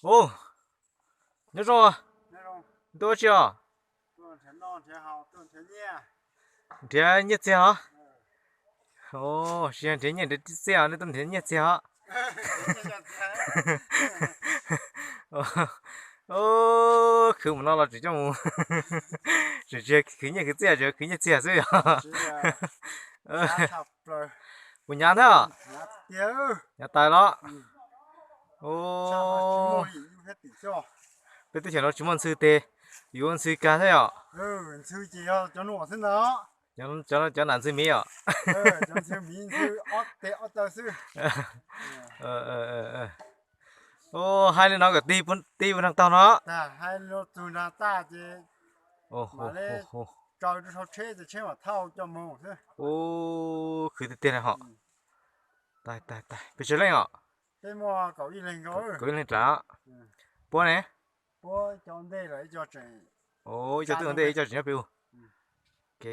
Ub, nyob zoo. Tuaj ua tsi os? Nrhiav nyiaj txiag os. Tsis yog nrhiav nyiaj nrhiav txiaj, nej tuaj nrhiav nyiaj txiag os. Khwv mus no los tseem coj mus, tseem tsis khwv nyiaj khwv txiaj, tseem khwv nyiaj txiag xwb yog. Kuv hnyav ntag. Hnyav tas los. Peb teb chaws no tsis muaj ntxhw tes, yuav ua ntxhw kag thiab yom. Cov nam ntxhw miv yom. Hais li no kom tij puav neeg taug no. Khwv tiag tiag li hos. Peb tsawg leej os? Kaum ib leeg rau. Puab ne? Ib co twb ua ntej, ib co tseem nyob peb ub. Ua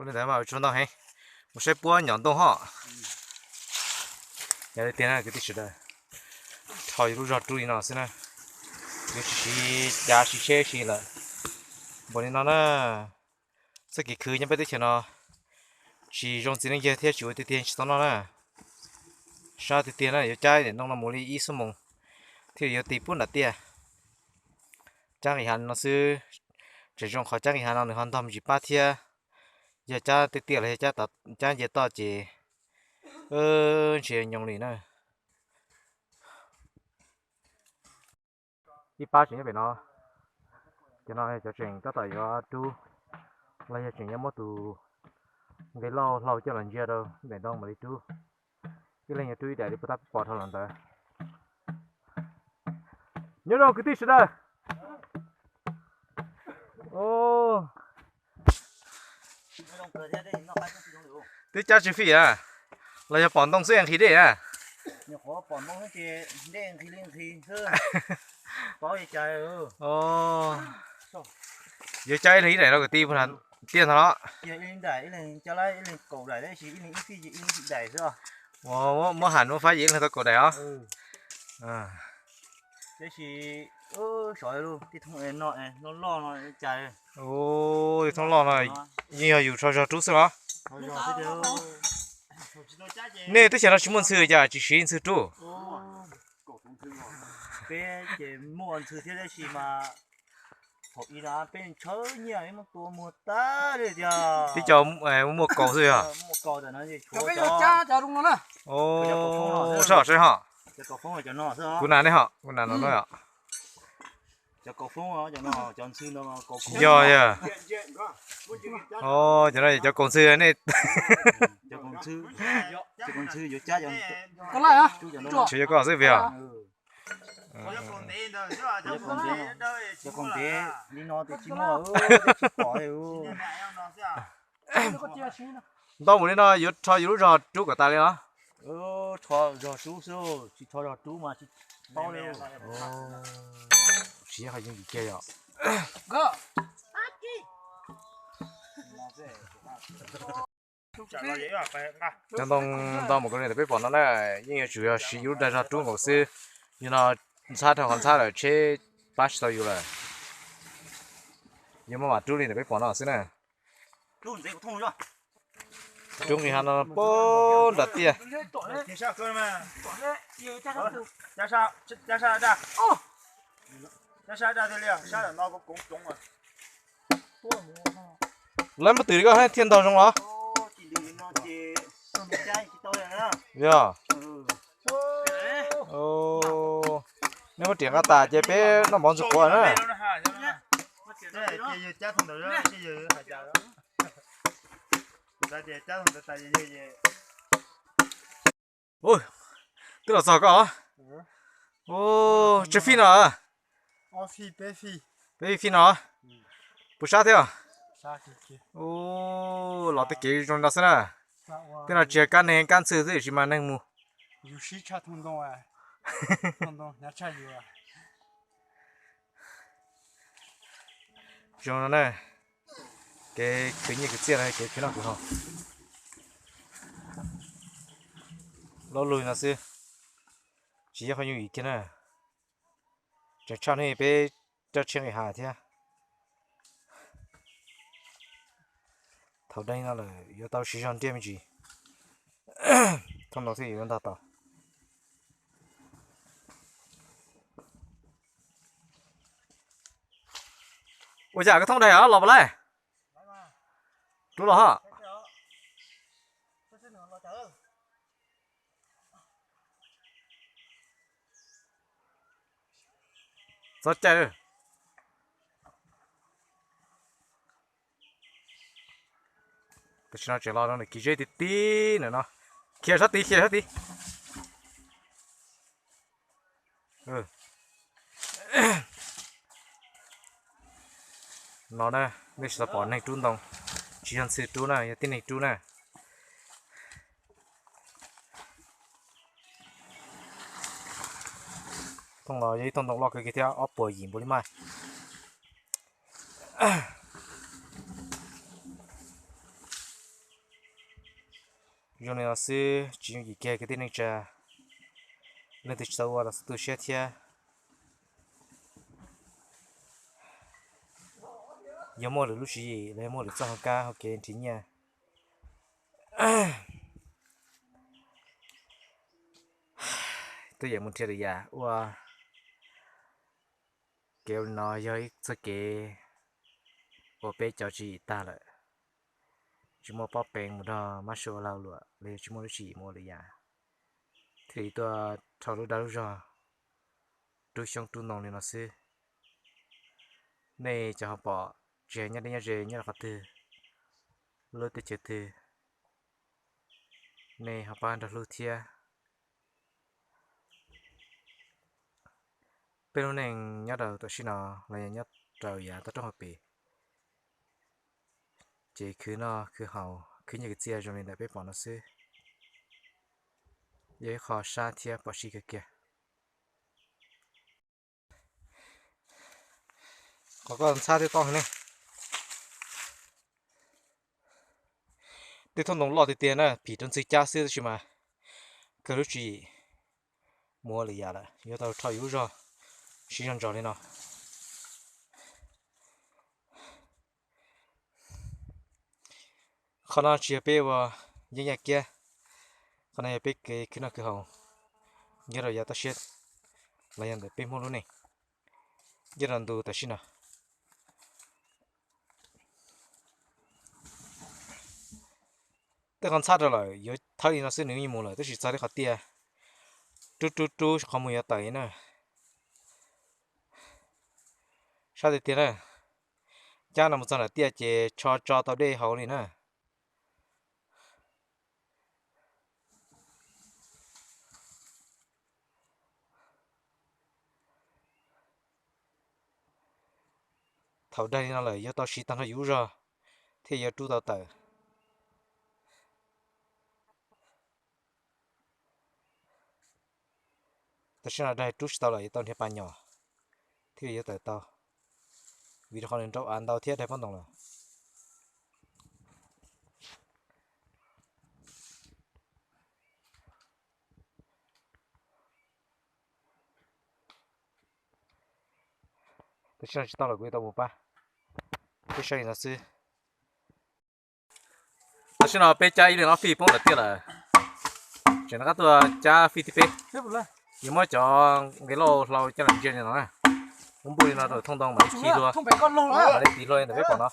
li ntawd mas tsaug ntau heev. Mus saib puab nyom ntoo hos. Yog li tiag na kwv tij sawv daws, rho yus lub zog rub li no xwb na, yuav tsis siv cav siv tsheb siv lawm. Npaum li no na, txoj kev khwv nyob peb teb chaws no tsis zoo txiv neej yawg thiab tsis ua tiag tiag tsis tau noj na. Sab tiag tiag na yuav cab daim ntoo no mus li ib xuab moos thiaj li yuav ti puag nram tiaj. Cab nqis hav no xwb, tseem zoo qhov cab nqis hav no nws ho ntog me ntsis pab thiab. Yog cab tiaj tiaj los yog cab nce toj ces ntshe nyoos li na. Ib pab tseem nyob pem no, cov no cov tseem tab tom yuav rub, los yog tseem yuav muab tus nqe lauj hlau coj los ntsia rau daim ntoo mam li rub. Ib leeg yuav rub ib daim li puag ta peb pom dhau los ntawd. Nyob zoo kwv tij sawv daws. Twb cab tsis fij a, los yog pom ntoo xwb nqhis dej a? Yuav cab ib leeg ib daim rau kwv tij puag tiaj ntag los? Muab ham muab fab ces ib leeg tau kaum daim os. Ub, thoob loj no yeej yog yus rho zog rub xwb los? Nej teb chaws no tsis muaj ntxhw cas tsis siv ntxhw rub? Peb ces muaj ntxhw thiab tab sis mas thaum ub no peb ntshaw nyiaj muab tua muag tag li tiag. Tib co muaj kaus xwb yog? Muaj kaus ntawm no es tshuav cov zoo no na. Sab hov sab hov. Cov kaus foob cov no xwb. Kuv nas nej hov, kuv nas no no yom. Cov kaus foob cov no, cov ntxhw no kaus foob. Yog yog. Cov no yog cov kaus ntxhw nej. Cov kaus ntxhw, cov kaus ntxhw yuav cab cov, tshuav cov koj xwb yog. Cov kaus ntev li no tes tsis muaj, tsis pom li. Ntau mus li no yuav rho yus lub zog rub kom tas li os. Rho zog rub xwb, tsis rho zog rub mas tsis paub li. Siv qhov yooj yim kiag yom. Cov ntoo ntau mus li ntawm peb pom no na, yeej yuav tsum yog siv yus lub dag zog rub nkaus xwb. Yog no ntxhab dhau qhov ntxhab lawm tsheb pab tsis tau yus lawm. Yuav muab mam rub li ntawm peb pom no xwb na. Rub nqis hav no puag nram tiaj. Lawv muab twm li koj thiaj ntog zoo los? Yog. Nej muab riam nqa tas ces peb noj mov ntxuag quav na. Twb los txog koj. Tsawg fij no? Peb fij no. Puas sab thiab? Los tej kev zoo no xwb na. Tej no tsis yog kab neeg kab ntxhw xwb tab sis mas neeg mus. Zoo no na, kev khwv nyiaj khwv txiaj los kev khwv noj khwv haus. Loj lug no xwb, tsis yog qhov yooj yim kiag na. Tseem tshaj ne peb coj tsheb nqis hav thiab. Thaum dai no lawm yuav tau siv zog ntiaj me ntsis, thooj ntoo thiaj yuav ntag tau. Ua cas koj thooj dai os los puas laij? Rub los hos. Txhob caij. Tam sim no tseem los no nws kiv zeb tib tib ntawm no. Khiav sab tid, khiav sab tid. No na, nej tsis tau pom neeg rub ntoo, tsis yog ntxhw rub na, yog tib neeg rub na. Thooj no yog ib thooj ntoo loj kawg kiag thiab ob puas yim npaum li mas. Zoo li no xwb tsis yooj yim kiag kwv tij neej tsa, leej twg tsis tau ua los tu siab thiab. Yog muaj lwm lub tswv yim los yog muaj lwm txoj hauv kab hauv kev nrhiav nyiaj, twb yeej mus nrhiav lwm yam ua kev ua li no yog ib txoj kev uas peb cov tswv yim tag lawm, tsis muaj pob peev mus nrog mab suav ua lag luam los yog tsis muaj lub tswv yim mus ua lwm yam, thiaj li tuaj rho lub dag lub zog rub xyoob rub ntoo li no xwb. Nej cov ho pom tsis hais nyob deb nyob ze nyob rau qhov twg, lub teb chaws twg, nej ho pab nrog hlub thiab. Peb lub neej nyob rau tam sim no los yog nyob rau yav toj roob hauv pes, ces khwv noj khwv haus khwv nyiaj khwv txiaj zoo li ntawm peb pom no xwb. Yog ib qho sab thiab pom sib kawg kiag. Qhov koj ntxhab twb tob heev ne. Tej thooj ntoo loj tiag tiag na, phim rau ntxhw cab xwb tab sis mas kawg lub tswv yim mus ua lwm yam lawm, yuav tau rho yus lub zog siv zog ntsos li no. Qhov no tsis yog peb ua yeeb yaj kiab, qhov no yog peb kev khwv noj khwv haus nyob rau yav toj siab los yog ntawm peb Hmoob lub neej nyob rau ntu tam sim no. Tej qhov ntxhab rau lawm yuav thawb li no xwb nws yeej mus lawm tab sis txog tej qhov tiaj rub rub rub qhov muag yuav tawm li na. Sab tiag tiag na, cab no mus txog nram tiaj ces tsho tso tau dej haus li na. Thaum daig li no lawm yuav tau siv tag nrho yus lub zog thiaj yuav rub tau tawm. Tam sim no daig rub tsis tau lawm yuav tau nrhiav pas nyom thiaj yuav tawm tau, vim rau qhov nws nrau av ntau thiab daig pob ntoos lawm. Tam sim no tsis tau lawm kuv yuav tau mus pab. Peb saib li no xwb. Tam sim no peb cab ib leeg ob fij poob nram tiaj lawm. Tseem rov qab tuaj cab fij thib peb. Yuav muab cov nqe lauj hlau coj los ntsia li no na. Muab npuj li no rau thooj ntoo mam li tiv hlua, mam li tiv hlua li ntawm peb pom no.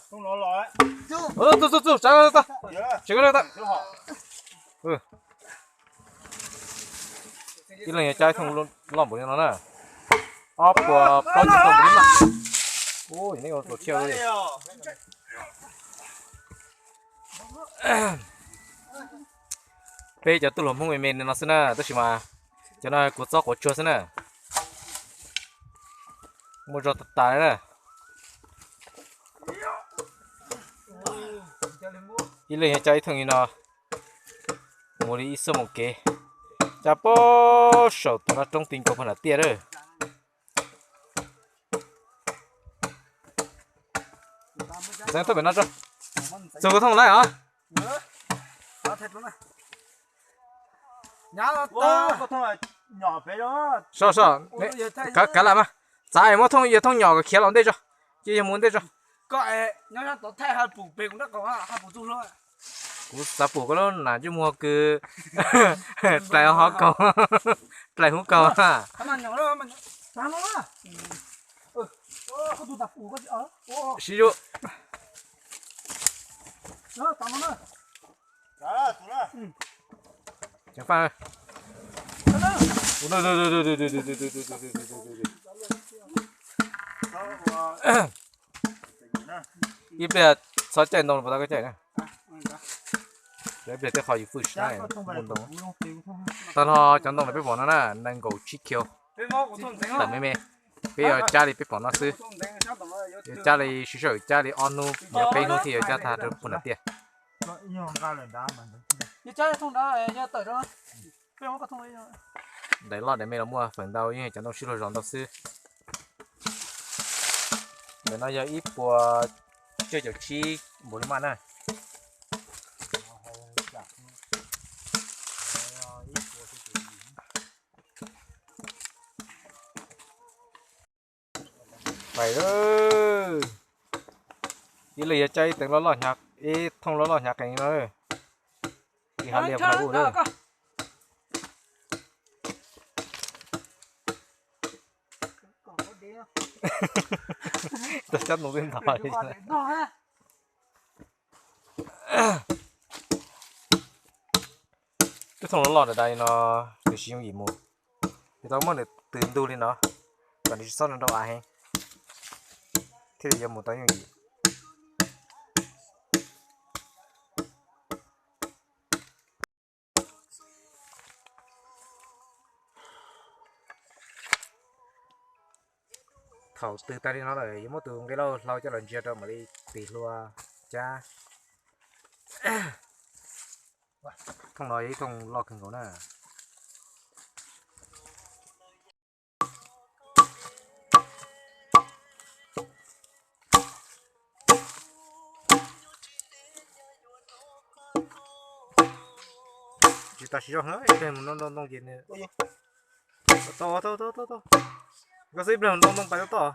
Txuj txuj txuj, tsev ko tsev ko. Ib leeg yuav cab ib thooj loj npaum li no na. Ob puas plaub caug tau npaum li mas. Ub, nej ua tus thiaj li. Peb cov tub hluas Hmoob me me no xwb na, tab sis mas cov no kuv txob quav tsuag xwb na. Muaj zog tas tas li na. Ib leeg yuav cab ib thooj li no mus li ib xuab moos kev, cab puag saum tus no roob ti nkaus puag nram tiaj lawm. Ntxeev thooj pem no tso. Txog kuv thooj lawm os. So so, kav lam mas. Txav es muab thooj, yog thooj nyom kom khiav los ntej tso, cia yog mus ntej tso. Kuv xav pum koj lub nas ntsej muag kws dlais hov kaug, dlais huv kaug. Sib zua. Ib pliag txhob caij ntoo, puas tau koj caij na. Ib pliag tej qhov yus fwj mus ntoo. Tag nrho cov ntoo no peb pom no na, nees nkaum tsib kilo tawm me me. Peb yuav cab li peb pom no xwb. Yuav cab li sib sau, yuav cab li ob hnub, yuav peb hnub thiaj yuav cab tag rau puag nram tiaj. Daim loj daim me los muaj feem ntau, yeej cov ntoo sib luag zos ntau xwb. Ntawm no yog ib puas cuaj caum tsib npaum li mas na. Pais, ib leeg yuav cab ib teev loj loj hnyav, ib thooj loj loj hnyav qees no. Ib hav liam no ub lawm. Tau cab ntoo twb ntog li. Twb thooj loj loj dav dav li no, nws tsis yooj yim mus. Yus tau muab nws tws ntug li no, kom nws tsis txhob nrau av heev, thiaj li yuav mus tau yooj yim. Thaum twg tag li no lawm yuav muab tus nqe lauj hlau coj los ntsia rau mam li tis hlua cab. Thooj no yog ib thooj loj kawg nkaus na. Tsis tas siv zog, ib pliag mus ntoo ntoo ces nws tau tau tau tau. Koj xwb, ib pliag mus ntoo ntoo pais tau tau.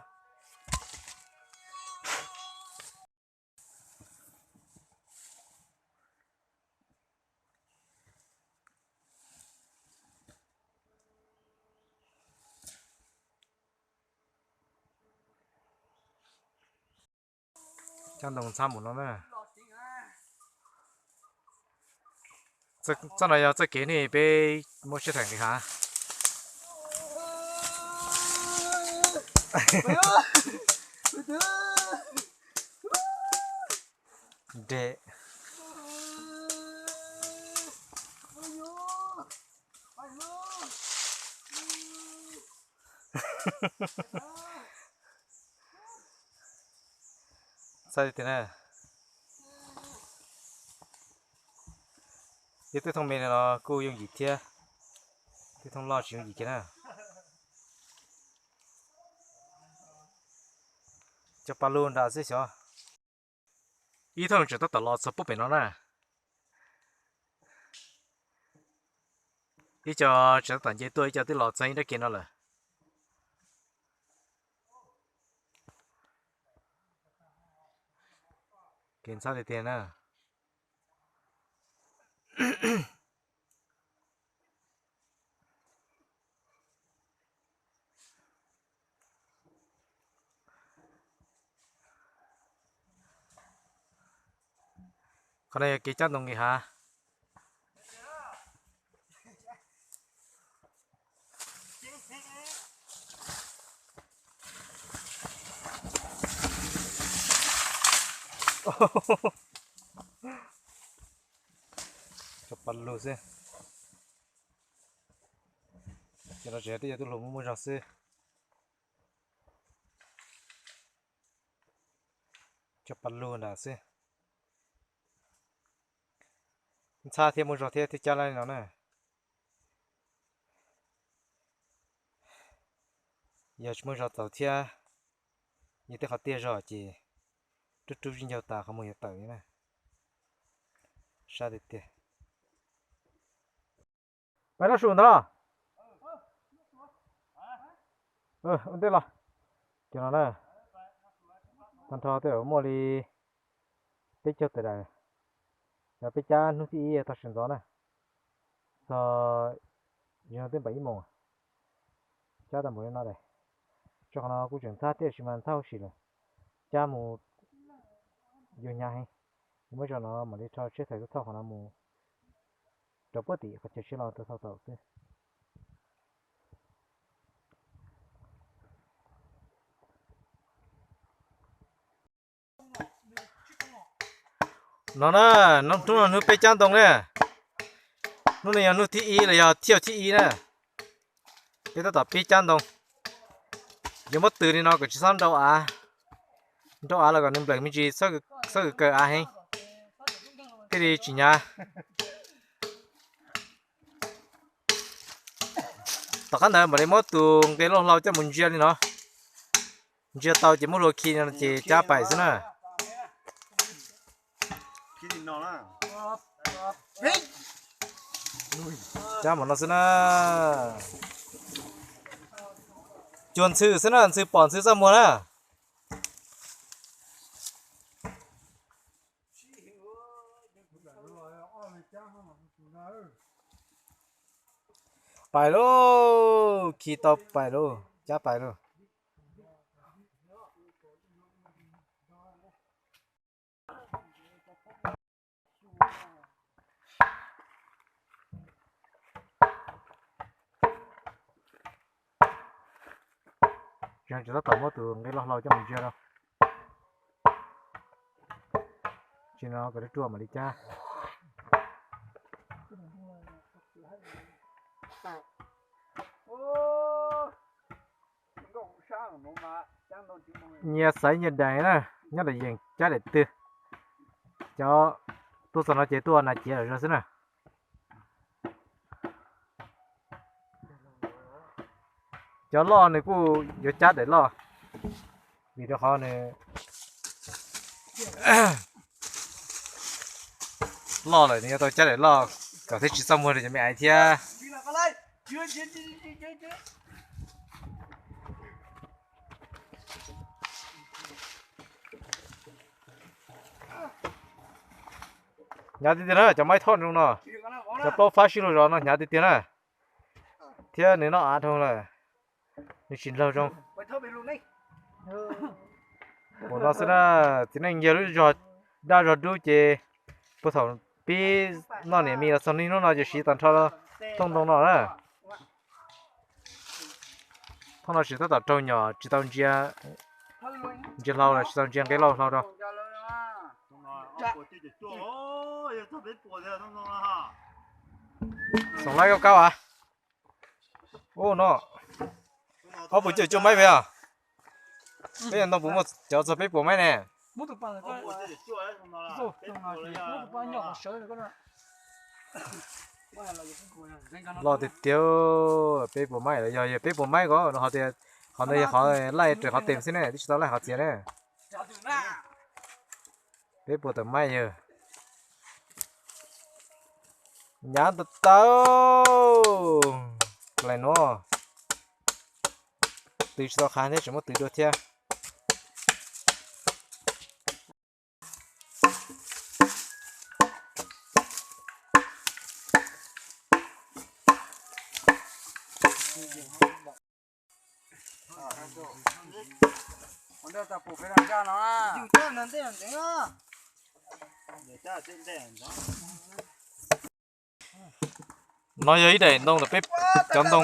Cab ntoo ntxhab mus no na. Txoj no yog txoj kev nej peb muab siab tham nqis hav. Nres. Txhob tiag na. Ib tug thooj me no kuj yooj yim thiab, ib tug thooj loj tsis yooj yim kiag na. Cov pas lug nram xwb xyov. Ib thooj tseem tab tom los txog pub pem no na. Ib co tseem tab tom nce tuaj, ib co twb los txog ib nrab ke no lawm. Kev ntxhab tiag tiag na. Qhov no yog kev cab ntoo nqis hav. Cov pas lug xwb. Ces no tseem yog twb yog tub hluas muaj muaj zog xwb. Cov pas lug nram xwb. Ntxhab thiab muaj zog thiab thiaj cab li no na. Yog tsis muaj zog txaus thiab, yog tej qhov tiaj zog ces rub rub zib ncaug tas qhov muag yuav tawm li na. Sab tiag tiag. Pais loj su ntag los? Ua ntej los. Cov no na, tag nrho tej zaum muaj li peb caug tawm daim. Yog peb cab hnub thib ib tag sawv ntxov na, txog yog twb npaum ib moos, cab tau npaum li no daim. Tso qhov no kuj tseem ntxhab thiab, tab sis mas ntxhab huv si lawm, cab mus yuav hnyav heev. Muab zog no mam li rho tshiab thaim tuaj thauj qhov no mus rau puag tim qhov chaw tshiab los rau thauj tau xwb. No na, hnub no hnub peb cab ntoo na. Hnub no yog hnub thib ib los yog thib thib ib na. Peb tab tom pib cab ntoo. Yuav muab tws li no kom tsis txhob nrau av, nrau av los kom nws nplawm me ntsis, txhob kawg kaw av heev, thiaj li tsis hnyav. Tom qab ntawd mam li muab tus nqe lauj hlau coj mus ntsia li no. Ntsia tau ces muab hlua khi no ces cab pais xwb na. Cab mam no xwb na. Cuag ntxhw xwb na, ntxhw pom ntxhw txaj muag na. Pais lauj, khi tau pais lauj, cab pais lauj. Tseem tab tom muab tus nqe lauj hlau coj mus ntsia rau. Tsis no kom ruaj ruaj mam li cab. Nyias xaiv nyias daim na, nyob daim yeem cab daim twg. Cov tuaj txog no ces tuaj nas ciav lawm zog xwb na. Cov loj nws kuj yuav cab daim loj, vim rau qhov nws loj lawm nws yuav tau cab daim loj kom thiaj tsis txaj muag rau cov me aiv thiab. Hnyav tiag tiag na, cov maib thoj zoo no, cov plaub fab sib luag zos no hnyav tiag tiag na. Thiab nws noj av dhau lawm, nws tsis nplaug zoo. Ua no xwb na, txiv neej yawg lub zog dab zog dub ces puag thaum pib noj niam mis los txog niaj hnub no ces siv tag nrho thooj ntoo no na. Thooj no tsis tab tom raug nyom tsis tau ntsia, ntsia hlau los tsis tau ntsia nqe lauj hlau rau. Xoom laib kab kab as. Ub no, ob puas cuaj cuaj maib peb os. Peb ntoo puas muaj cov txog peb puas maib ne? Loj tiag tiag, peb puas maib los yog yog peb puas maib ko ho tias, qhov ntawd yog qhov laij raws qhov tes xwb ne, twb tsis tau laij qhov txiav ne. Peb puas tawm maib yawg. Hnyav tau tau. Lais nuav, tws tsis tau qhav thiab, tseem muab tws dua thiab. No yog ib daim ntoo lawm peb, cov ntoo,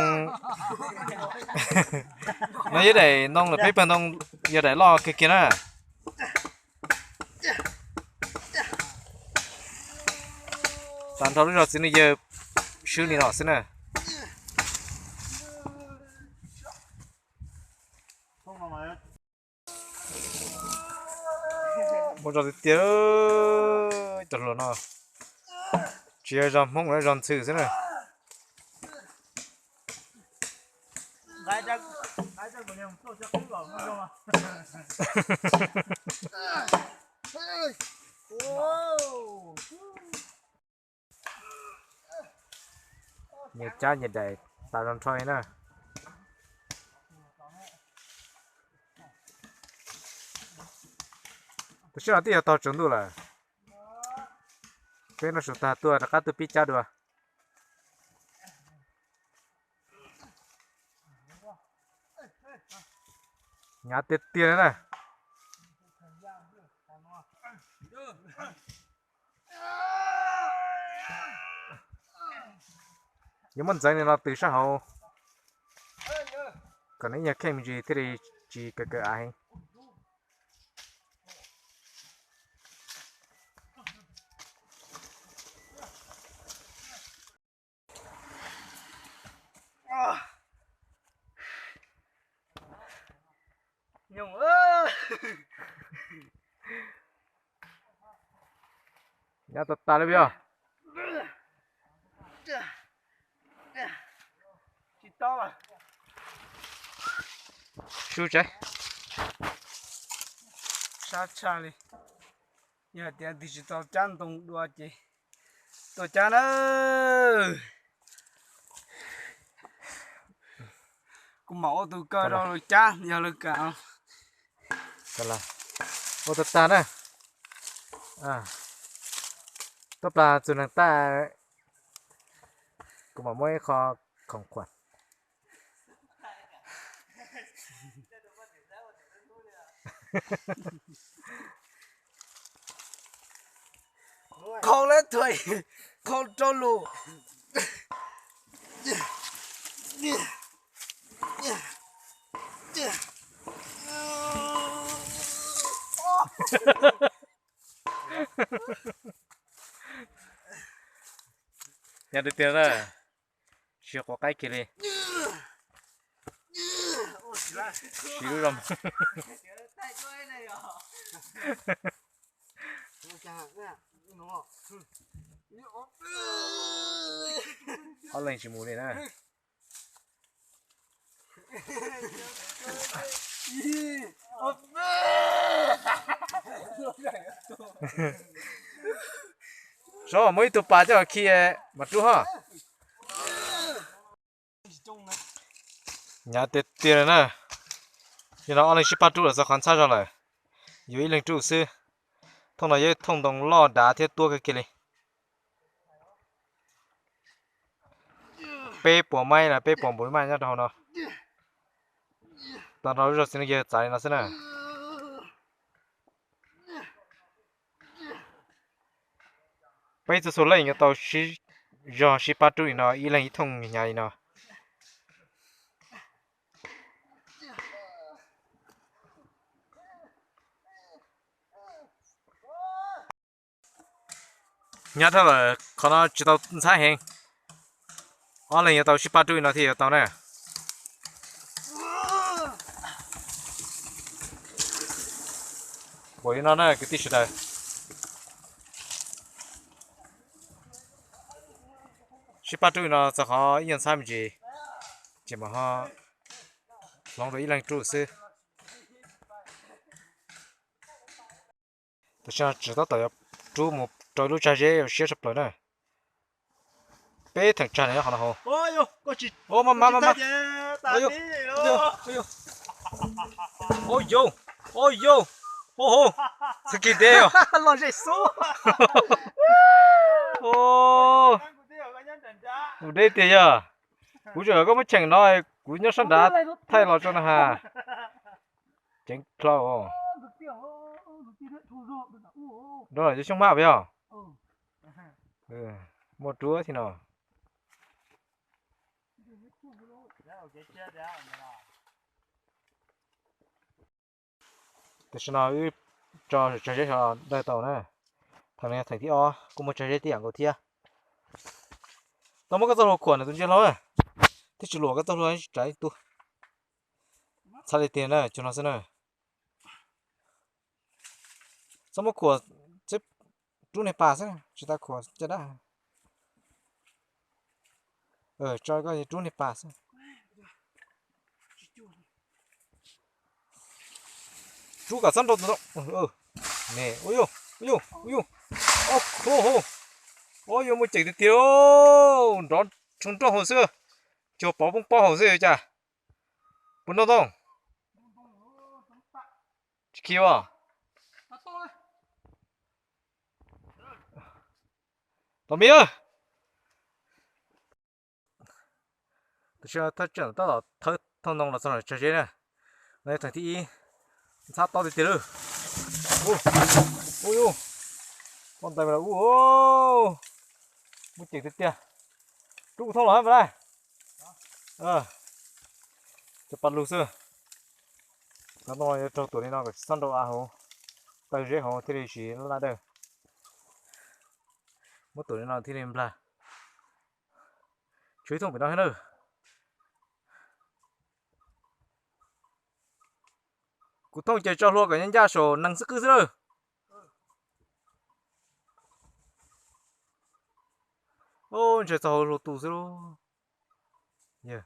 no yog ib daim ntoo lawm peb pawg ntoo, yog daim loj kawg kiag na. Tag nrho lub zog txiv neej yawg swb li no xwb na. Muaj zog tiag tiag, cov hluas no tsis yog zog Hmoob, zog Ntxhw xwb na. Nyias cab nyias daim tas zog nrho li na. Sij hawm twb yuav tog tsaus ntuj lawm. Peb noj su tag tuaj rov qab tuaj pib cab dua. Hnyav tiag tiag na. Yuav muab ntxeev li no tws sab hauv kom nws ib nyuag kheej me ntsis thiaj li tsis kaw kaw av heev. Hnyav tas tas li yog. Su tsev. Sab tshaj li. Yog hais tias tig tsis tau cab ntoo dua ces tuaj cab na. Kuv mam ua tus kaw rau lawv cab yog lawv kam. Ua tag tag na. Tuaj plas txug neeg taj, kuv mam muab ib qho khoom khuam. Khau lawm thuam, khau rau lus. Hnyav tiag tiag na, tsis quav qaib kiag li. Siv lub zog. Ob leeg tsis mus li na. Saib muaj ib tug pas coj khi mas rub ho. Hnyav tiag tiag na. Yog no ob leeg sib pab rub lawm txog qhov ntxhab zog lawm, yuav ib leeg rub xwb. Thooj no yog thooj ntoo loj dav thiab tuab kawg kiag li. Peb puas maib los peb puas npaum li mas nyob rau hauv no. Tau nrog lub zog txiv neej yawg txav li no xwb na. Peb txhua txhua leej yuav tau sib zog sib pab rub li no ib leeg ib thooj hnyav li no. Hnyav dhau lawm, qhov no tsis tau ntxhab heev. Ob leeg yuav tau sib pab rub li no thiaj yuav tau na. Npaum li no na kwv tij sawv daws. Sib pab rub li no txog qhov ib nyuag ntxhab me ntsis, ces mam ho hloov rau ib leeg rub xwb. Tam sim no tseem tab tom yuav rub mus rau lub tsag zeb uas siab tshaj plaws na. Peb theem tsag no nyob qhov no hauv. Maj maj maj maj. Au yau, au yau, au hau, txhais kis tiag yog. Mus deb tiag yog. Kuv tseem kom koj muab cheem no, kuv nyob sab nrad thaij los tso na has. Ceev plhaub. Nrov cov xyoob hmab puas yog? Muaj ruab thiab no. Tam sim no wb tso tsag zeb sov dawj tau na. Thaum no yog theem thib ob kuj muaj tsag zeb tib yam nkaus thiab. Tau muab koj txoj hlua khuam na tus ntsia hlau, thiaj tsis luam koj txoj hlua tsis tsav ib tug. Txhaj li tiag na, cov no xwb na. Txhob muab khuam, rub niag pas xwb, tsis tas khuam caj dab. Tso koj rub niag pas xwb. Rub kom txhob nrau tus ntoo. Ne, ua yuj, ua yuj, ua yuj. Ua yuj, muaj ceem tiag tiag, nrov tshoo nroj hauv xwb, cuag pov poob pob hauv xwb cas. Puas nrau ntoo? Tsis khi as. Tos me, tam sim no thaj tsam tab tom thawb thooj ntoo los txog nram tsag zeb na. No yog theem thib ib, ntxhab tob tiag tiag lawm. Ub, ub, tob ntais mas ub, muaj ceem tiag tiag. Rub thooj los mas lawm. Cov pa lug xwb. Cov ntoo yuav raug tuam li no kom tsis txhob nrau av hauv, taw zeb hauv thiaj li tsis laj dawj. Muab tuam li no thiaj li nplag. Tshuav ib thooj pem no thiab na. Kuv thooj ces tso hlua kom ncaj ncaj saum nees xwb qwb xwb lawm. Ub, ntshe txog hauv hluas tus xwb lauj. Yog,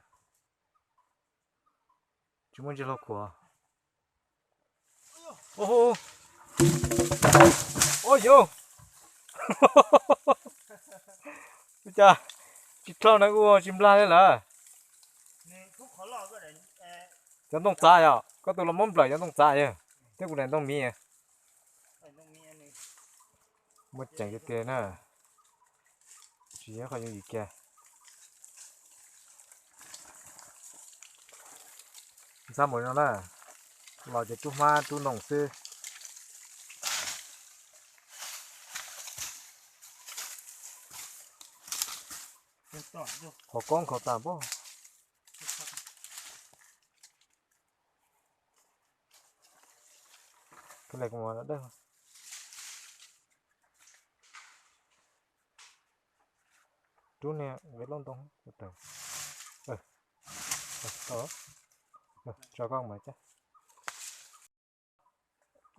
tsis muaj ntsia hlo khuav. Ua yus, ua cas tsis rho na, ua tsis nplag li lawm. Cov ntoo txav yom, koj tus los muab nplawm cov ntoo txav yog, thiab kuv daim ntoo miv. Muaj ceem tiag tiag na. Tsis yog qhov yooj yim kiag. Ntxhab mus no na, los ces rub hmab rub ntoo xwb. Qhov koob khaus tas pob. Rub niag nqe laub ntoo. Tso koj mas cab.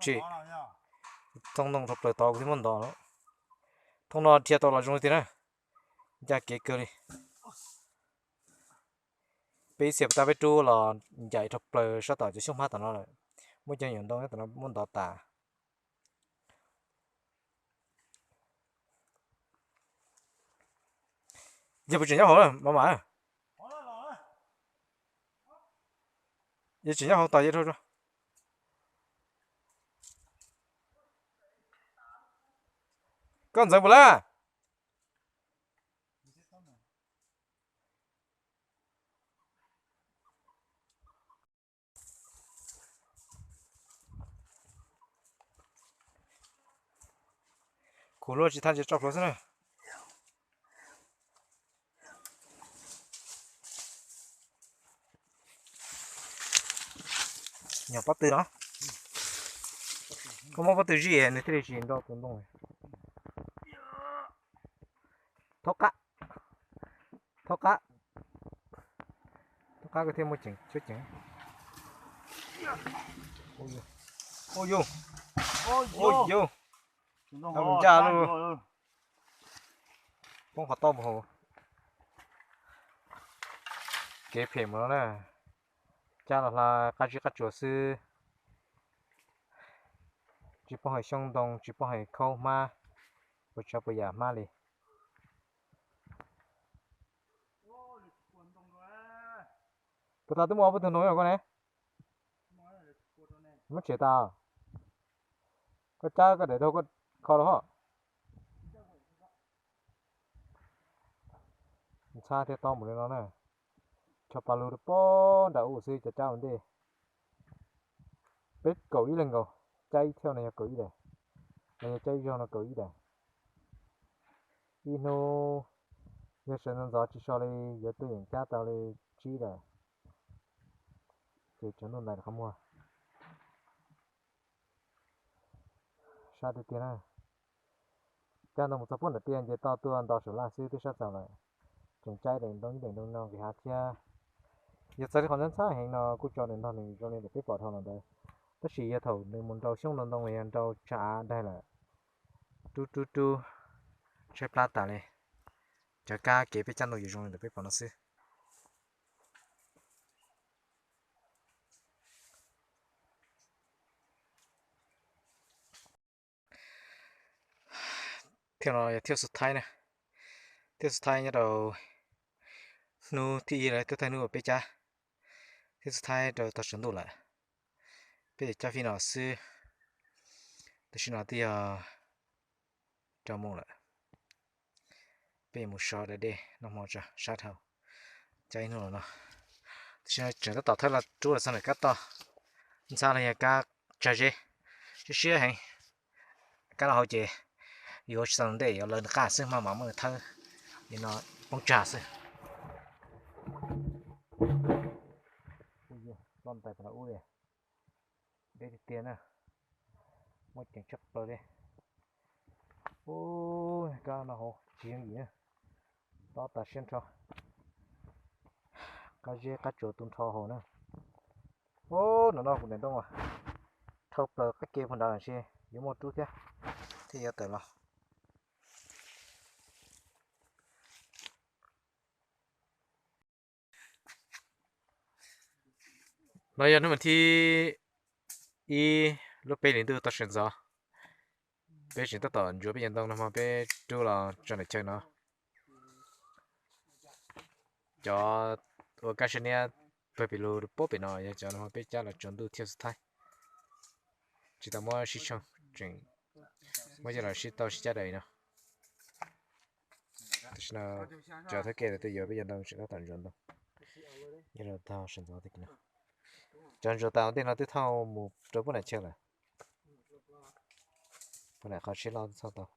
Tsim, thooj ntoo rau plaws tod kuv thiaj muab ntov. Thooj no dhia tau los zoo li tiag na. Ncaj kev kawg li. Peb ib txhia puas tab peb rub los ncaim rau plaws sab tom cov xyoob hmab tom no lawm. Muaj cov nyuam ntoo nyob tom no muab ntov tas. Yog puas tseem nyob hauv na, mam mam. Yog tseem nyob hauv tos yawg dhau. Koj ntxeev puas lawm? Khuv luaj tsis thaj ntse tso plhuav xwb na. Nyuam pob tw no, koj muab pob tw zij nws thiaj li tsis nrau tus ntoo. Thaub qab, thaub qab, thaub qab koj thiaj muaj ceem tsuab ceev. Ua yus, ua yus, ncaj lub, poob qhov toj mus hauv. Kev phem mus no na, cab los hla qab zib qab tsuas xwb. Tsis poob hais xyoob ntoo, tsis poob hais khaub hmab, puas tsav puas yam hmab li. Puas tas twb muaj ob peb tug ntoo nyob koj ne? Muab tshem tas. Koj cab koj daim rau koj kho rau hos. Ntxhab thiaj tob mus li no na. Tsho pa lug rau pob nram ub xwb, cov cab ua ntej. Peb kaum ib leeg nkaus, cab ib thiauj no yog kaum ib daim, los yog cab ib zaug no kaum ib daim. Ib hnub yog sawv ntxov ntxov tsis so li yuav tuaj yeem cab tau li tsib daim. Ces tsaus ntuj ntais qhov muag. Sab tiag tiag na. Cab ntoo mus txog puag nram tiaj nce toj tuaj nto saum laj xwb twb sab txaus lawm. Tseem cab ib daim ntoo ib daim ntoo no nqis hav thiab. Yog txawm li qhov ntxhab ntxhab heev no kuj tso nws nrog nws zoo li ntawm peb pom dhau los ntawd, tab sis yog thaum nws mus nrau xyoob nrau ntoo los yog nrau tsa av daig lawm, rub rub rub tshaib plab tas li. Cov kab kev peb cab ntoo yuav zoo li ntawm peb pom no xwb. Thiab no yog thiab xu thaib na, thiab xu thaib nyob rau hnub thib ib lawm, thiab thawj hnub uas peb cab, thiab xu thaib rau tog tsaus ntuj lawm. Peb yuav cab fij no xwb, tam sim no twb yog rau moos lawm. Peb yuav mus so da dej noj hmo tso sab dhau. Coj ib hnub los no, tam sim no tseem tab tom thawb los rub los txog ntawm kab toj ntxhab los yog kab tsag zeb, siab siab heev. Kab los hauv ces yuav tsis tau ntej, yuav lawv nws qaj xwb, maj mam muab nws thawb li no poob tsag xwb. Loj ntais pem no ub li, deb tiag tiag na, muaj ceem tshaj plaws li. Ub, kab no hauv tsis yooj yim na, tob tas siab nrho. Qab zeb qab tsuas tu nrho hauv na. Ub, no no kuv daim ntoo as, dhau plaws qab ke puag nrad lawm, ntshe yuav muaj rub thiab, thiaj yuav tawm los. No yog hnub vas thib ib lub peb hlis ntuj tau sawv ntxov, peb tseem tab tom ntsuas peb cov ntoo no hmo peb rub los tso nram chaw no. Cov ua kab siab niab pawg pim lug pub pem no yog cov no hmo peb cab los tsaus ntuj thiab xub thaib, tsis tau muab sib tshooj, tseem muab coj los sib tau sib cab daim no. Tam sim no cov thawj ke twb yuav peb cov ntoo tseem tab tom ntsuas ntoo, nyob rau tag sawv ntxov tag kis no. Cov ntsuas tas ua ntej no twb thauj mus rau pub nram chaw lawm, pub nram qhov tsheb loj twb thauj tau.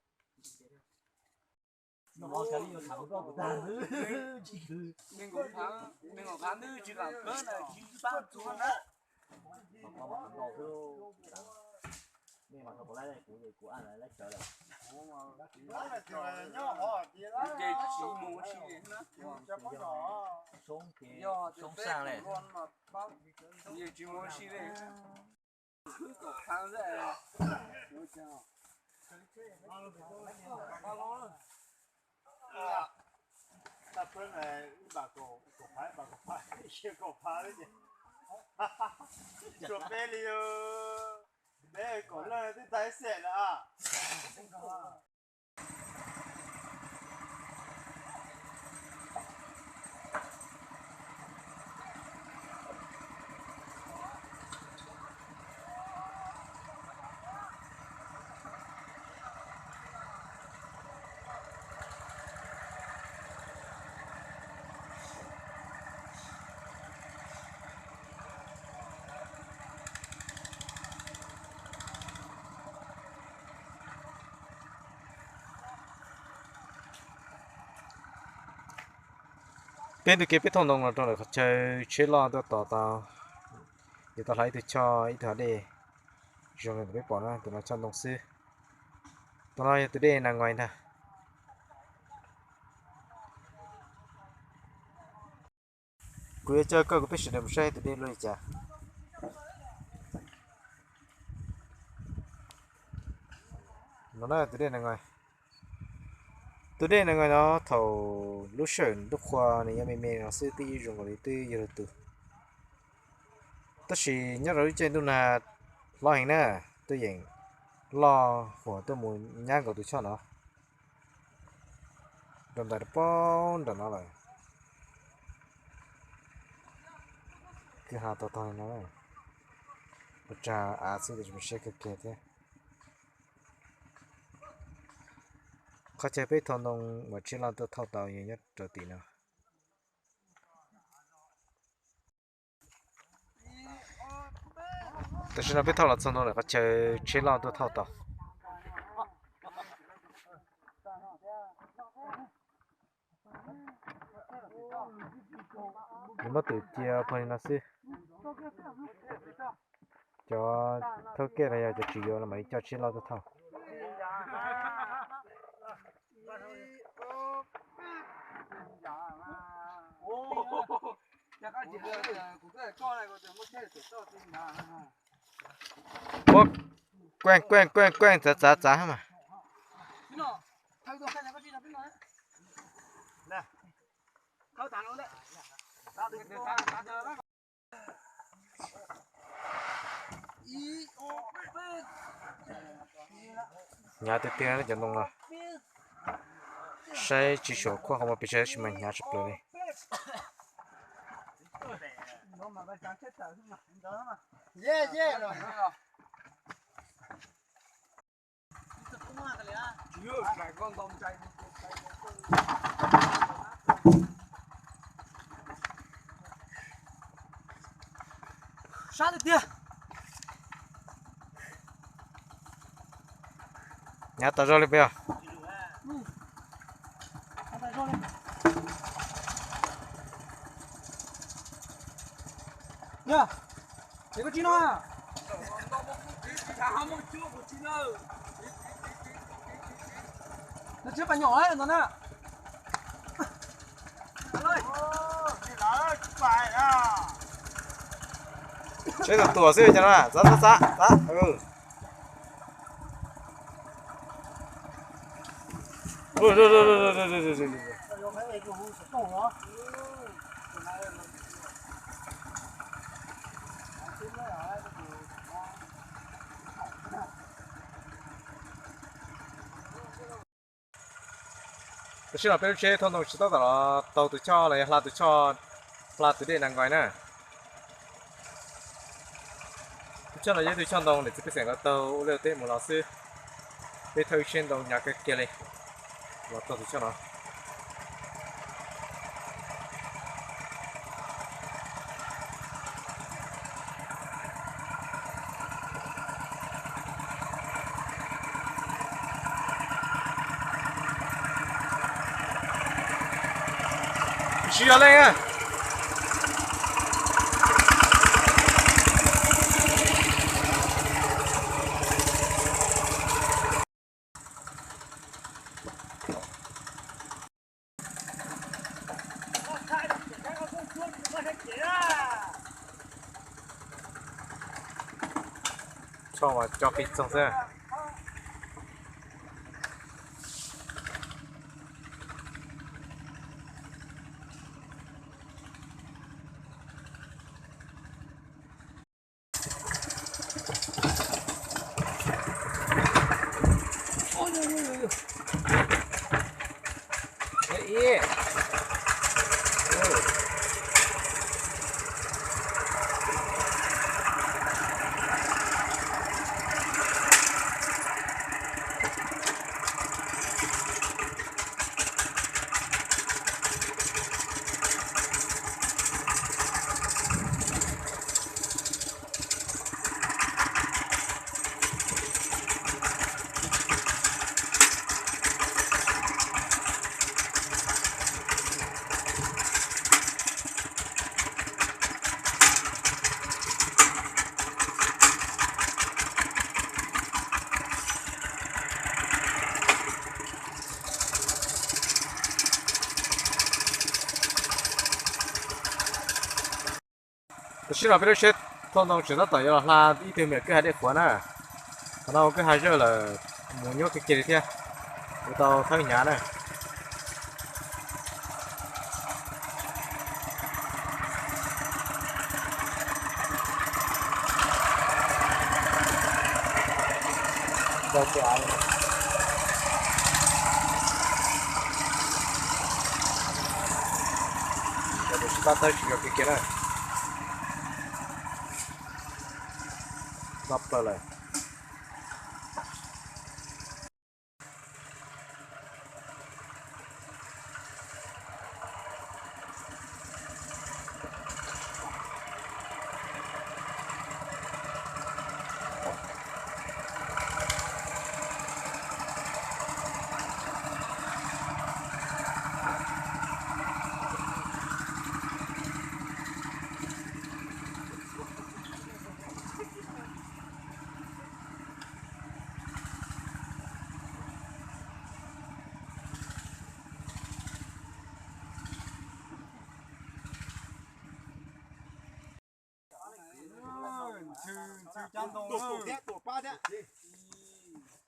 Tsuas peb li, peb kaum leej twb tag ib xeem lawm. Peb ntu kev peb thauj ntoo los rau ntawm qhov chaw tsheb loj tuaj tos tau, yuav tau hlawv ib tug choj ib tug hav dej. Zoo li peb pom na, tus no choj ntoo xwb. Tus no yog tus dej Nas Ngais ntag. Kuv yuav coj koj kuv peb sawv daws mus saib tus dej luaj li cas. No na tus dej Nas Ngais. Tus dej Nas Ngais no thaum lub sij hawm ntuj qhua nws yuav me me no xwb twb zoo nkaus li twb yog lwm tus. Tab sis nyob rau lub caij ntuj nag hlob heev na, tuaj yeem loj huam tuaj mus nyab nkaus tus choj no. Rau ntais rau paub nram no lawm. Kwj ha tau tog li no, ua tsag av xwb tab sis mas siab kawg kiag thiab. Qhov chaw peb thauj ntoo uas tsheb loj tuaj thauj tau yog nyob rau tim no. Tam sim no peb thauj los txog ntawm qhov chaw tsheb loj tuaj thauj tau. Nws muab twm cia pag li no xwb. Cov thawj kej los yog cov tswv yuav los mam li coj tsheb loj tuaj thauj. Muab kueej kueej kueej kueej txav txav txav mas. Hnyav tiag tiag cov ntoo no. Saib tsis suam khuaj qhov muag pes tsawg tab sis mas hnyav tshaj plaws li. Sab tiag tiag. Nyav tas zog li puas yog? Yog, es koj tsis no. Nws tsis pas nyom no na. Tsheb tuam tuam xwb cov no, txav txav txav txav. Tam sim no peb lub tsheb thauj ntoo tsis tab tom los taug tus choj los yog hla tus choj, hla tus dej Nas Nkos na. Tus choj no yog ib tug choj ntoo niam txiv pej xeem lawv taug ua liaj ua teb mus los xwb. Peb thauj ib tsheb ntoo hnyav kawg kiag li los taug tus choj no. Tsis yog leej a. Tshoj mas co qis txoog xwb. Tam sim no peb lub tsheb thauj ntoo tseem tab tom yuav los hla ib tug me kwj ha dej qhuav na. Qhov no ua kwj ha zawj lawm, mus nyuaj kiag kiag li thiab, yuav tau thawb hnyav na. Tsis pab thawb tsis yog kiag kiag na. Nto plaws lawm.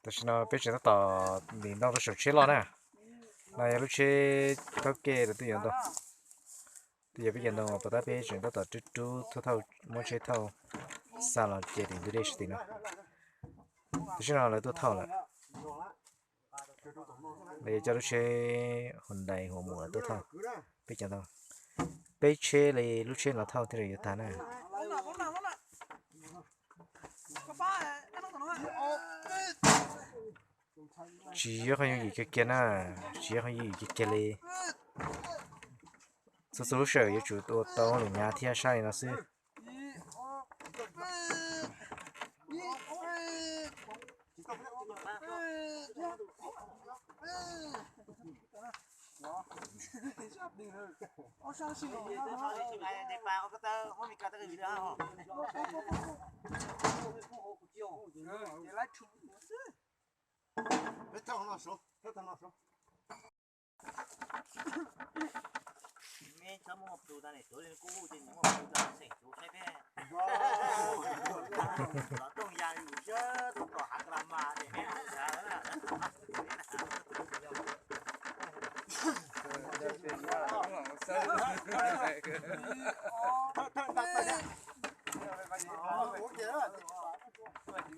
Tam sim no peb tseem tab tom ntim ntoo rau saum tsheb loj na. No yog lub tsheb taub kej rau twb yuav ntau, twb yuav peb cov ntoo uas puas tab peb tseem tab tom rub rub thauj thauj muab tsheb thauj xa los cia tim ntug dej sab tim no. Tam sim no lawv tuaj thauj lawm. Lawv yuav coj lub tsheb Hyundai Hua Muas tuaj thauj peb cov ntoo. Peb tsheb li lub tsheb no thauj thiaj li yuav tag na. Tsis yog qhov yooj yim kiag kiag na, tsis yog qhov yooj yim kiag kiag li. Txhua txhua lub sij hawm yuav tsum ua tau lub nyav thiab sab li no xwb.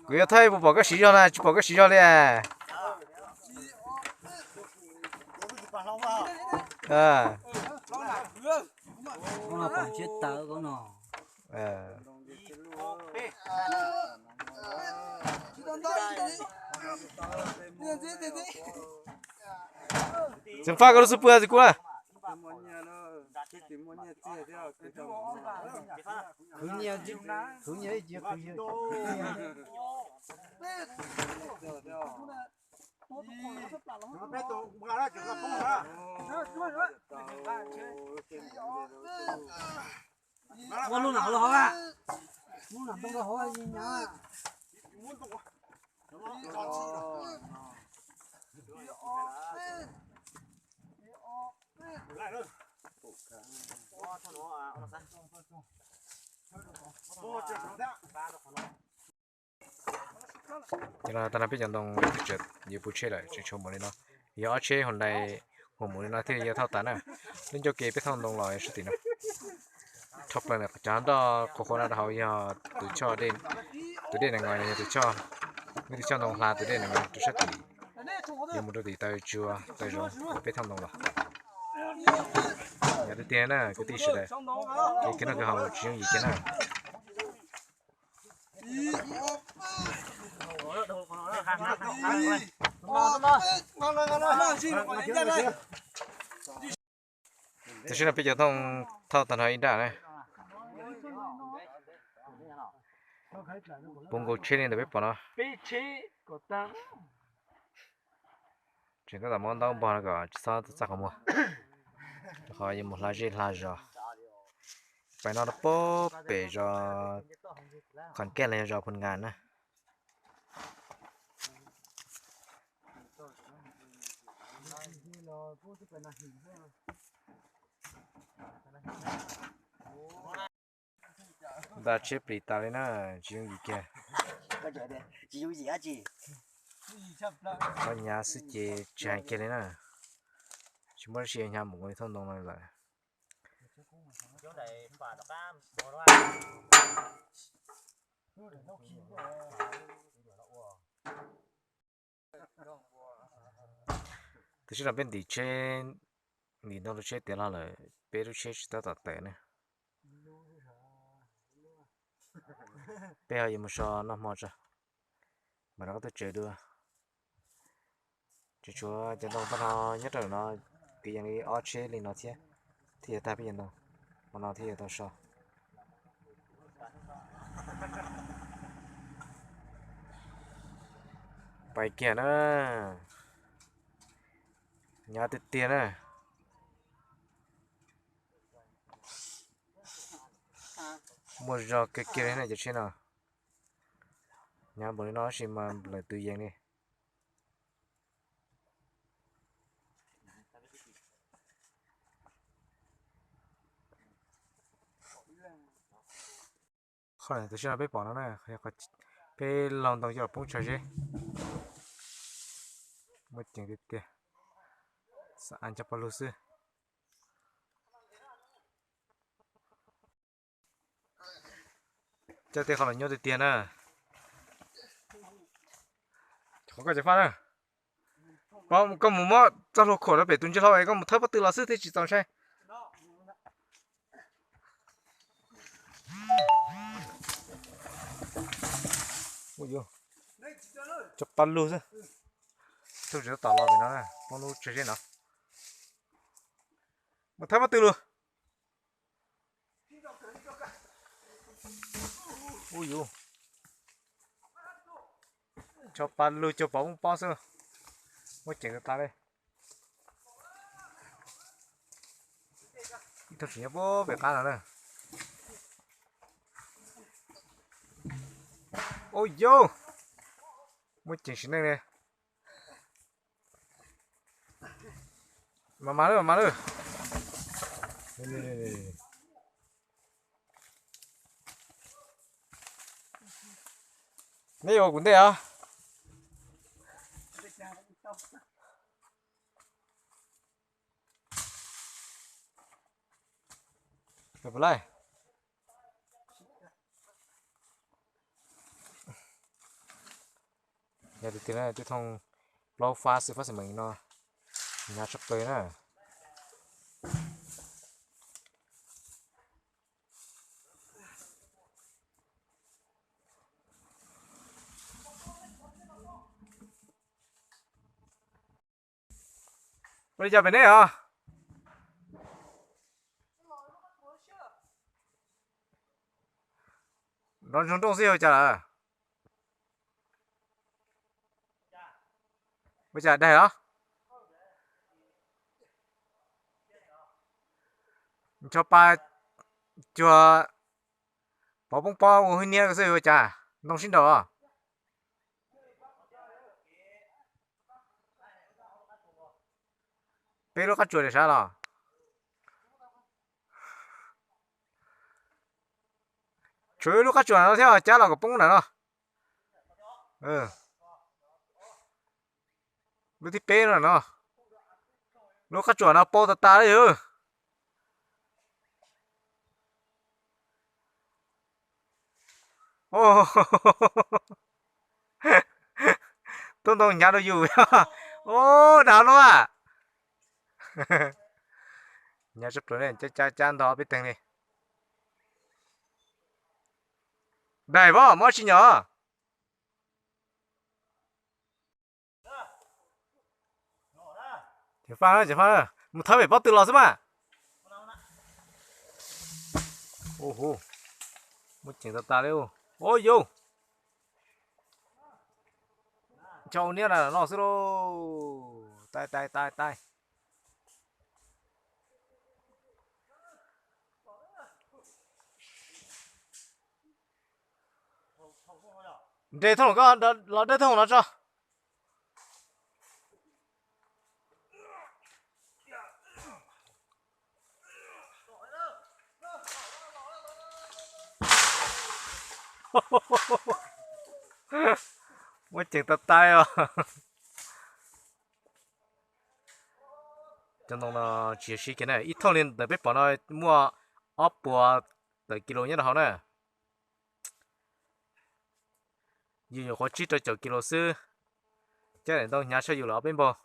Kuv yuav thaij puas pom koj siv zog na, tsis pom koj siv zog li. Txiv Faj, koj lub xub pwg txiv kuv na. Ua lub nram hauv hauv a, lub nram ntoo hauv a. Ces no tag no peb cov ntoo yuav pub tsheb lawm, tseem tshuav mus li no. Yog ob tsheb Hyundai mus mus li no thiaj li yuav thauj tas na. Lub ncauj ke peb thauj ntoo los sab tim no. Thauj plaws cov nroj qhuav qhuav no rau hauv yog tus choj, tus dej nees nkaus yog tus choj, tus choj ntoo hla tus dej nees nkaus rau sab tim, yuav mus rau tim taw tsua taw zoov uas peb thauj ntoo los. Yog tiag tiag na kwv tij sawv daws, kev kiag no kwv haus tsis yooj yim kiag na. Tam sim no peb cov thooj thauj tag nrho ib nrab na. Puv nkaus tsheb li ntawm peb pom no. Tseem tab tom muab ntaub npog no kom tsis txhob txaj qhov muag, rau qhov yuav mus hla zej hla zos. Pais no rau pem zos Qhov Kaj los yog zos Phu Nkas na. Nta tsheb plis tas li na, tsis yooj yim kiag. Qhov hnyav xwb ces tsis hais kiag li na. Tsis muaj dab tsi hnyav mus li thooj ntoo no lawm. Tam sim no peb ntim tsheb, ntim ntoo rau tsheb tiav los lawm, peb lub tsheb tsis tab tom tawm ne. Peb ho yuav mus so noj hmo tso, mam rov qab tuaj tsev dua. Tseem tshuav cov ntoo tag nrho nyob rau no, kwv yees li ob tsheb li no thiab, thiaj yuav tag peb cov ntoo, hmo no thiaj yuav tau so. Pais kiag na, hnyav tiag tiag na. Muaj zog kiag kiag li na cov tsheb no. Hnyav npaum li no tab sis mas lawm tus yees li. Qhov tam sim no peb pom no na, peb laug ntoo coj los poob tshav zeb. Muaj ceem tiag tiag, xav cov paj lug xwb. Coj tej qhov los nyuaj tiag tiag na. Qhov koj cov faj na. Koj mus muab txoj hlua khuam rau pem tus ntsia hlau es koj mus thawb pob tw los xwb thiaj tsis txaus ntshai. Cov paj lug xwb. Tub tsis tab tom los pem no, muab lub tsag zeb no. Mus thawb pob tw lug. Ub yus, ncho pa lug cuag pov poob pob xwb, muaj ceem tas tas li. Ib tug tseem nyob pem qab no na. Ub yus, muaj ceem sim neej li. Mas mas lawm, mas mas lawm. Neb yuav kuv ntej os. Yog tiag tiag na, tej thooj plaub fab xwb, fab xwm meem no hnyav tshaj plaws na. Ua li cas pem neb os? Nrov ntsoog nrooj xwb yog cas lawm? Ua cas daig os? Ncho pa cuag pov poob pob ua hwj niab xwb ua cas ntoo sib nraus os? Peb lub qab tsuas li sav los? Tshuav ib lub qab tsuas no thiab cab los kom poob ntawm no. Lub thib peb no no. Lub qab tsuas no poob tas tas li. Tub ntoo hnyav rau yus. Ub, dag luaj. Hnyav tshaj plaws, cab cab ntog peb teeg li. Daig pab muab tsis nyom. Ceev faj, ceev faj, mus thawb pem pob tw los xwb mas. Muaj ceev tas tas li. Ua yus, ncho niab na no xwb lauj. Tai tai tai tai. Nres thooj los, koj los dej thooj no tso. Muaj ceev tas tas os. Cov ntoo no tsis yog siab kiag na, ib thooj li ntawm peb pom no muaj ob puas tawm kis lus nyob rau hauv na. Yus nyuam qhuav tsib rau caum kis lus xwb, cab daim ntoo hnyav tshaj yus lawm ob peb npaug.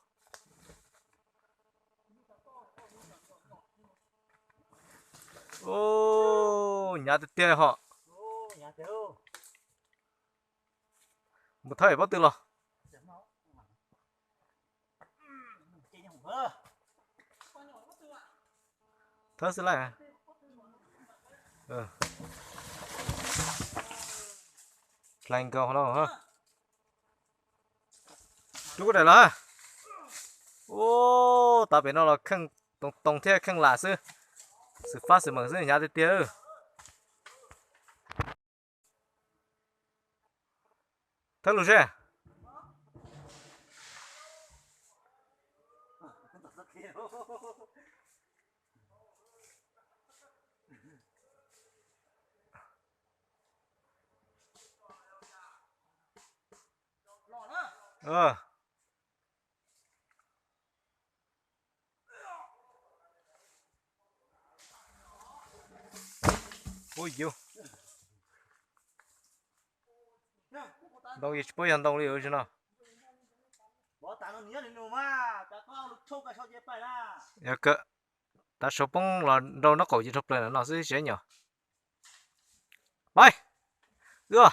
Hnyav tiag tiag hos. Mus thawb pem pob tw los. Thawb xwb lawm. Hlais nkaus no. Rub kuj daim los. Ub, tav pem no los kheej toos toos thiab kheej lam xwb. Xwm fab xwm meem xwb, hnyav tiag tiag. Thawb lus seb. Ub yus, ntoo yeej tsis paub yog ntoo li no. Yog kawg, tav su poob los nrau nraub qaum ces dhau plaws no xwb tsis nyom. Pais, wb.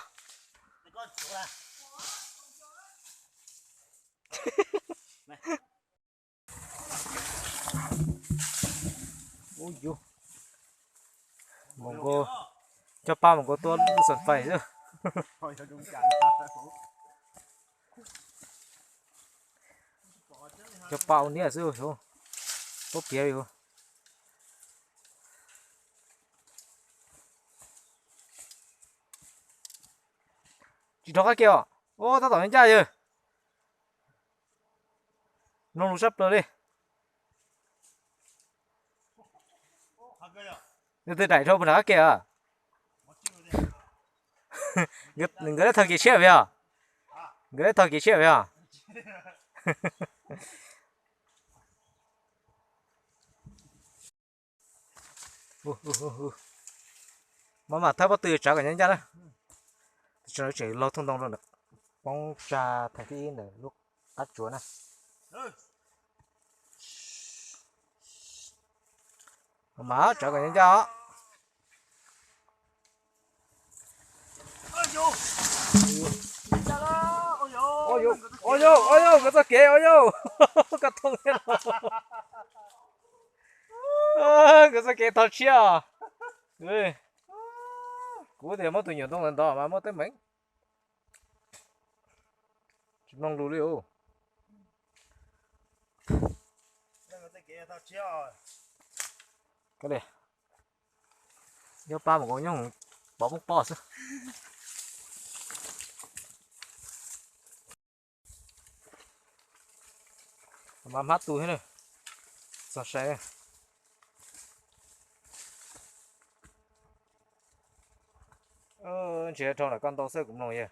Ub yus, mus nkaus, Cog pa mus nkaus tua lub xas fais xwb. Cog pa ua niam xwb, paub piav li. Tsis rov qab kiag os. Ua tab tom ncaj yawg. Mloog lus sab plaws li. Nws twb daim dhau puag nram qab ke. Nkawd lab thawj kev tshiab vim os. Nkawd lab thawj kev tshiab vim os. Maj mam thawb pob tw tsav kom nyob ncaj na. Tseem laug thooj ntoo rau ntawm poob tsa thaiv thib ib ntawm lub qab tsuas na. Maj mam tsav kom nyob ncaj os. Ua yau, ua yau, nkawd txoj kev ua yau. Koj thooj thiab. Nkawd txoj kev tog tshiab os. Kuv tias muab tus nyuam ntoo ntawd ntov mas muaj teeb meem. Tsis mloog lus li os. Yog pab mus nkaus nyob pov poob pob xwb. Mas hmab tu thiab na. Txog sai. Ntshe dhau ntawm koj ntau xwb kuv mloog yog.